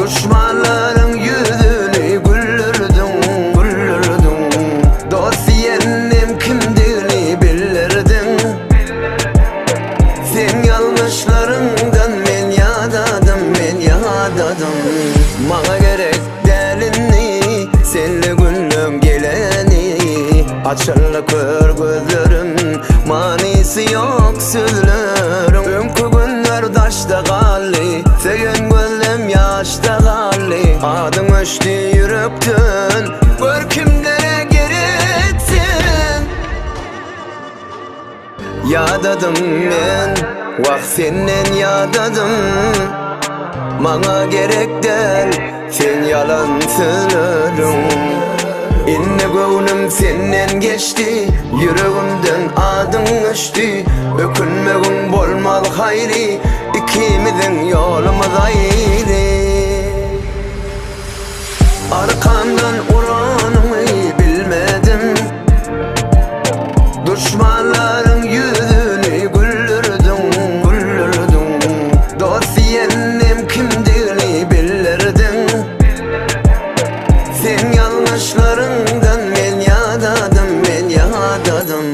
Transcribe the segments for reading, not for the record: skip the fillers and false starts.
Duşmanlaryň ýüzüni güldürdiň, güldürdiň Dost diýenim kimdigini bildirdiň Seň ýalňyşlaryňdan men ýadadym, men ýadadym Maňa gerek däl indi senli günleň geleni Açyldy kör gözlerim, manysy ýok sözleriň Öňki günler daşda galdy, söýen gözlem ýaşda galdy Adyň öçdi ýürekden, gör kimlere gerek sen Ýadadym men, wah senden ýadadym Maňa gerek däl seň ýalan sözleriň Indi göwnüm senden geçdi, ýüregimden adyň öçdi Ökünmegiň bolmaz haýry, ikimiziň ýolumyz aýry Arkamdan uranyňy bilmedim Duşmanlaryň ýüzüni güldürdiň, güldürdiň Dost diýenim kimdigini bildirdiň Seň ýalňyşlaryňdan men ýadadym, men ýadadym.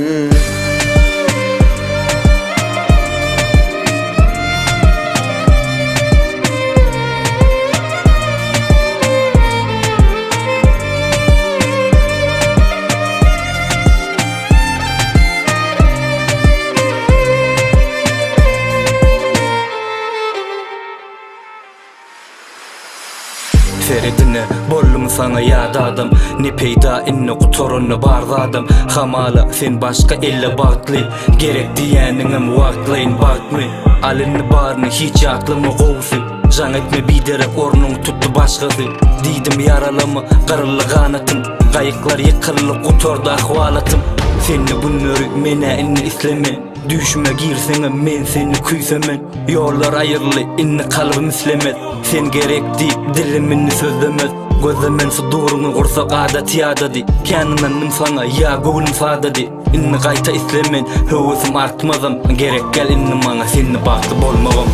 Seredine, boldum saňa ýat adam Ne peýda indi gutaranda bar zadam Hamala sen başga elde bagtly Gerek diýýäniňem wagtlaýyn bagtmy Al indi baryny hiç ýatlama gowusy Jaň etme biderek ornuňy tutdy başgasy Diýdim ýaralama gyryldy ganatym Gaýyklar ýykyldy gutardy ahwalatym Senli günleri men-ä indi islemen Düýşüme girseňem men seni küýsemen Ýollar aýryldy indi kalbym islemez Sen gerek diýip dilim indi sözlemez Gözlemen suduryňy gursak adaty ýadady Kän ynandym saňa ýa göwnüm sadady Indi gaýta islemen höwesim artmazam Gerek däl indi maňa senli bagtly bolmagam.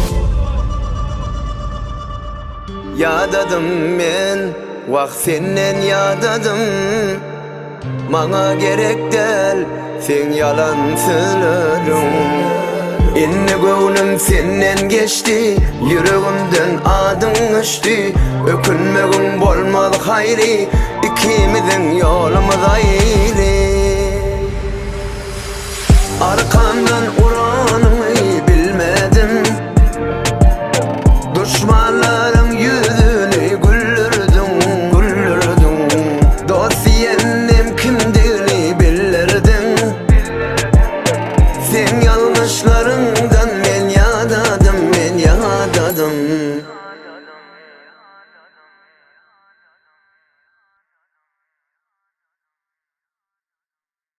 Ýadadym men, wah senden ýadadym Maňa gerek däl seň ýalan sözleriň Indi göwnüm senden geçdi, ýüregimden adyň öçdi Ökünmegiň bolmaz haýry, ikimiziň ýolumyz aýry Arkamdan.